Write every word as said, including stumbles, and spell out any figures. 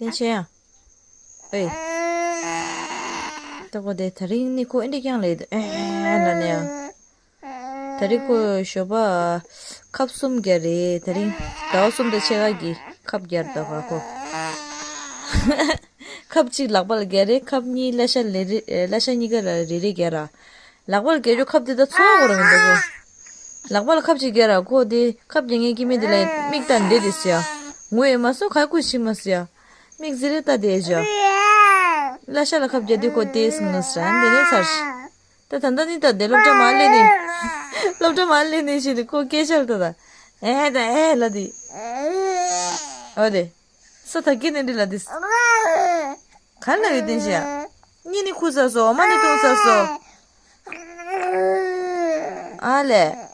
བསྟན་ཆེ་ཡ། ཨེ། ད་གོ་དེ་དེ་རིང་ནི་ཁོ་ཨེ་འདྲ་རྐྱང་ལས་ཨེ་ལ་ནས་ཡ། དེ་རིང་ཁོ་ཞོགས་པ་ཁབ་གསུམ་བརྒྱབ་རེད། དེ་རིང་ཟླ་བ་གསུམ་དང་ཕྱེད་ཀ་གི་ཁབ་བརྒྱབ་འདུག་ག་ཁོ། ཁབ་གཅིག་ལག་པ་ལ་བརྒྱབ་རེད། ཁབ་གཉིས་བརླ་ཤ་ལ་རེ་རེ། བརླ་ཤ་གཉིས་ཀ་ལ་རེ་རེ་བརྒྱབ་ར། ལག་པ་ལ་བརྒྱབ་རྒྱུ་ཁབ་དེ་ད་ཚོ་གོ་ར་མི་འདུག་གོ། ལག་པ་ལ་ཁབ་གཅིག་བརྒྱབ་ར་ཁོ་དེ་ཁབ་རྒྱག་མཁན་སྐྱེ་དམན་དེ་ལ་མིག་ལྟ་འདྲེ་དེ་སི་ཡ། ངུ་ཡས་མ་སོང་ག་ཁུ་ཤི་མ་སི་ཡ། མིག་ཟི་རེ་ལྟ་དེ་བཞག་བརླ་ཤ་ལ་ཁབ་བརྒྱབ་དུས་ཁོ་དེ་སི་ངུ་སི་ར་འདི་ནས་ཚར་ཤི། ད་ད་ལྟ་ནི་ད་དེ་སློབ་གྲྭ་མ་སླེབས་ནས། སློབ་གྲྭ་མ་སླེབས་ནས་ཞེས་ནས་ཁོ་སྐད་ཆ་ལ་ད་ད་ཨེ་ད་ཨེ་ལ་དེ། ཨོ་དེ། ས་ཐག་གི་ནས་འདི་ལ་དེ། ག་ལ་ཡོད་དེ་ཤི་ཡ། གཉིད་ནི་ཁུག་ས་སོ། འོ་མ་ནི་འཐུང་ས་སོ། ཨ་ལས།